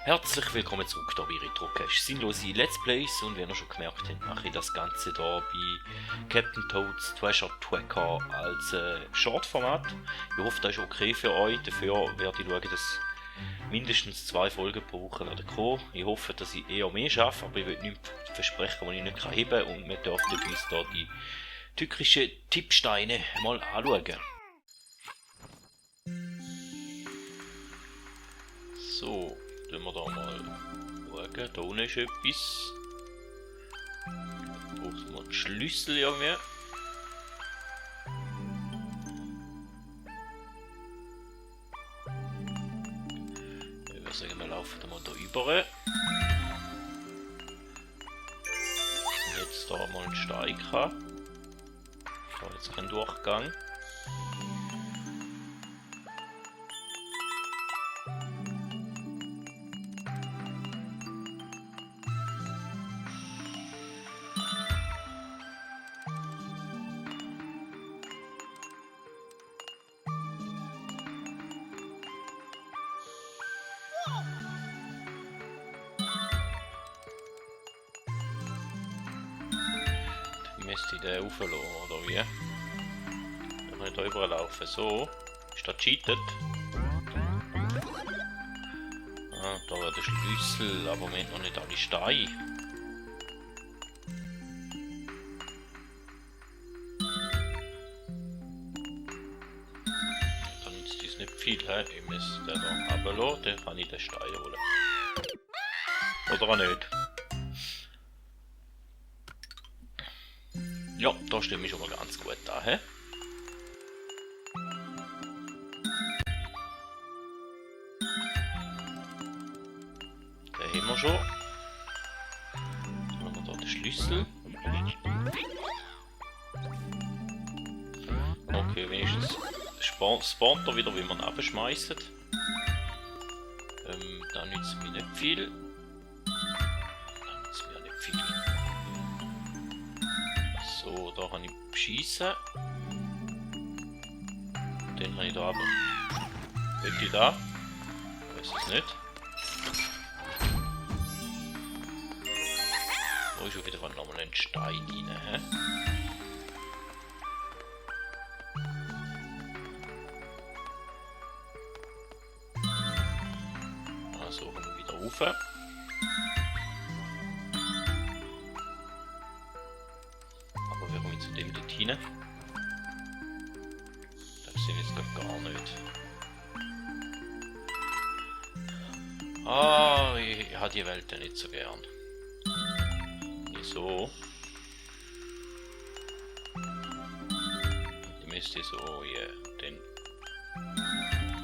Herzlich willkommen zurück hier bei Retrocast. Sinnlose Let's Plays, und wie ihr schon gemerkt habt, mache ich das Ganze hier bei Captain Toad's Treasure Tracker als Shortformat. Ich hoffe, das ist okay für euch. Dafür werde ich schauen, dass mindestens 2 Folgen pro Woche werden kommen. Ich hoffe, dass ich eher mehr schaffe, aber ich will nichts versprechen, was ich nicht heben kann. Und wir dürfen uns hier die tückrischen Tippsteine mal anschauen. So. Tun wir da mal schauen. Da unten ist etwas. Da braucht man einen Schlüssel irgendwie. Ich würde sagen, wir laufen da mal da rüber. Jetzt da mal einen Steig haben. Da jetzt kein Durchgang. Müsste ich den rauflassen, oder wie? Dann kann ich da überlaufen. So. Ist das cheatet? Ah, da wäre der Schlüssel, aber wir haben noch nicht alle Steine. Da nützt es nicht viel, he? Ich muss den da runterlassen, dann kann ich den Stein holen. Oder auch nicht. Ja, da stimme ich schon mal ganz gut an. He? Den haben wir schon. Dann haben wir da den Schlüssel. Okay, wenigstens spawnt er wieder, wie man abschmeißt. Da nützt mir nicht viel. Da nützt mir nicht viel. So, da kann ich schießen. Den habe ich da aber. Wirklich da? Ich weiß es nicht. Da ist schon wieder nochmal ein Stein rein. He? Also kommen wir wieder rauf. Aber wir kommen zu dem dort hinein. Das sehe ich jetzt gar nicht. Ah, ich habe die Welt ja nicht so gern. Wieso? Die müsste so, ja, den.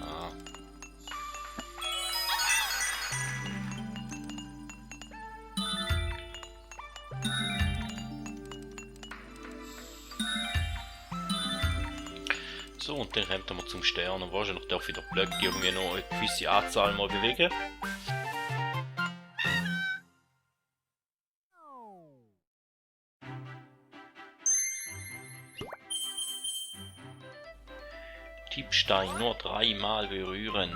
Ah. So, und dann kommt wir zum Stern, und wahrscheinlich darf ich den Blöcke irgendwie noch eine gewisse Anzahl mal bewegen. Tippstein nur 3-mal berühren.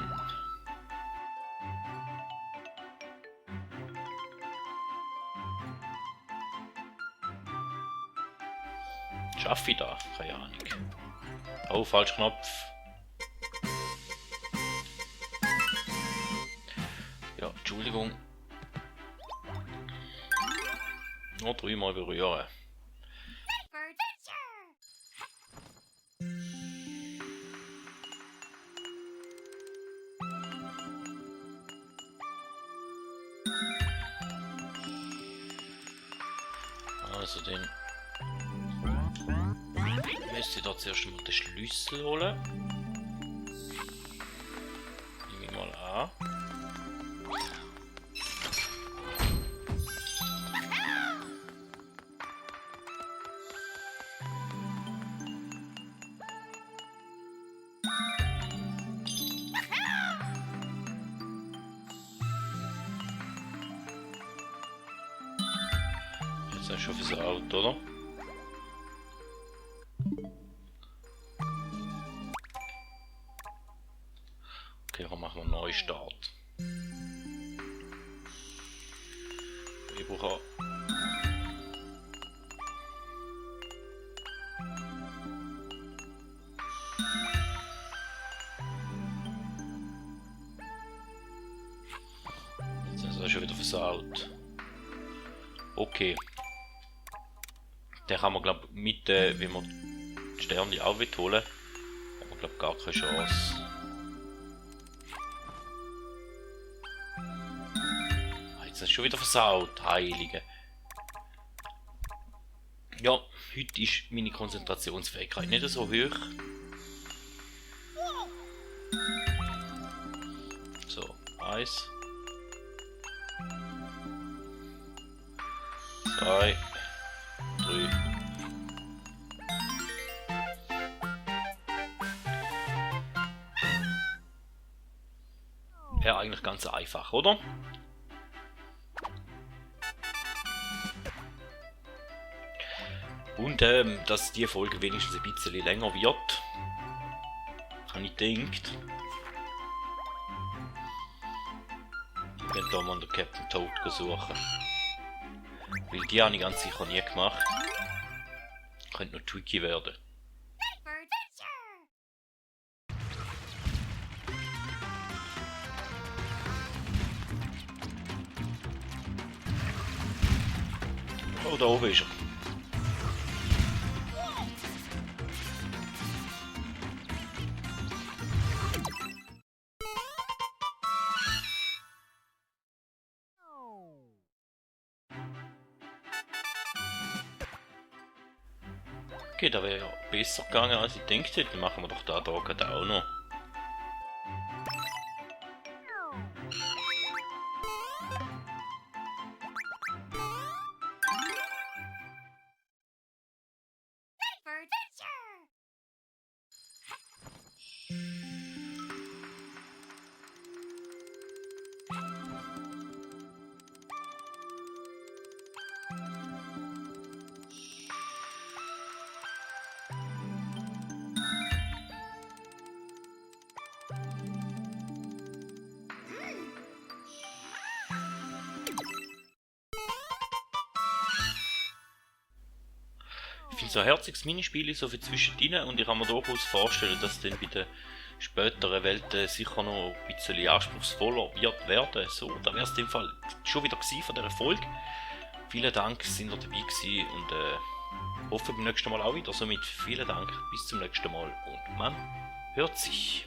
Schaffe ich da? Keine Ahnung. Oh, falsch Knopf. Ja, Entschuldigung. Nur 3-mal berühren. Also den müsste ich da zuerst mal den Schlüssel holen. Nehme ich mal an. Jetzt ist schon fürs Auto, oder? Okay, dann machen wir einen Neustart. ich brauche... Jetzt ist er schon wieder versaut. Okay. Den kann man, glaube ich, mit, wenn wir die Sterne auch holen, haben wir, glaube ich, gar keine Chance. Jetzt ist es schon wieder versaut, Heilige. Ja, heute ist meine Konzentrationsfähigkeit nicht so hoch. So, 1, 2, 3. Ja, eigentlich ganz einfach, oder? Und dass die Folge wenigstens ein bisschen länger wird, habe ich gedacht. Ich werde da mal den Captain Toad suchen. Weil die habe ich ganz sicher nie gemacht. Könnte noch tricky werden. Oh, da oben ist er. Okay, da wäre ja besser gegangen als ich gedacht hätte. Dann machen wir doch da gerade auch noch. Ich finde so ein herziges Minispiel so für zwischendrin und ich kann mir durchaus vorstellen, dass dann bei den späteren Welten sicher noch ein bisschen anspruchsvoller wird werden. So, da wäre es in dem Fall schon wieder gewesen von dieser Folge. Vielen Dank, sind ihr dabei gewesen und hoffe beim nächsten Mal auch wieder. Somit vielen Dank, bis zum nächsten Mal und man hört sich.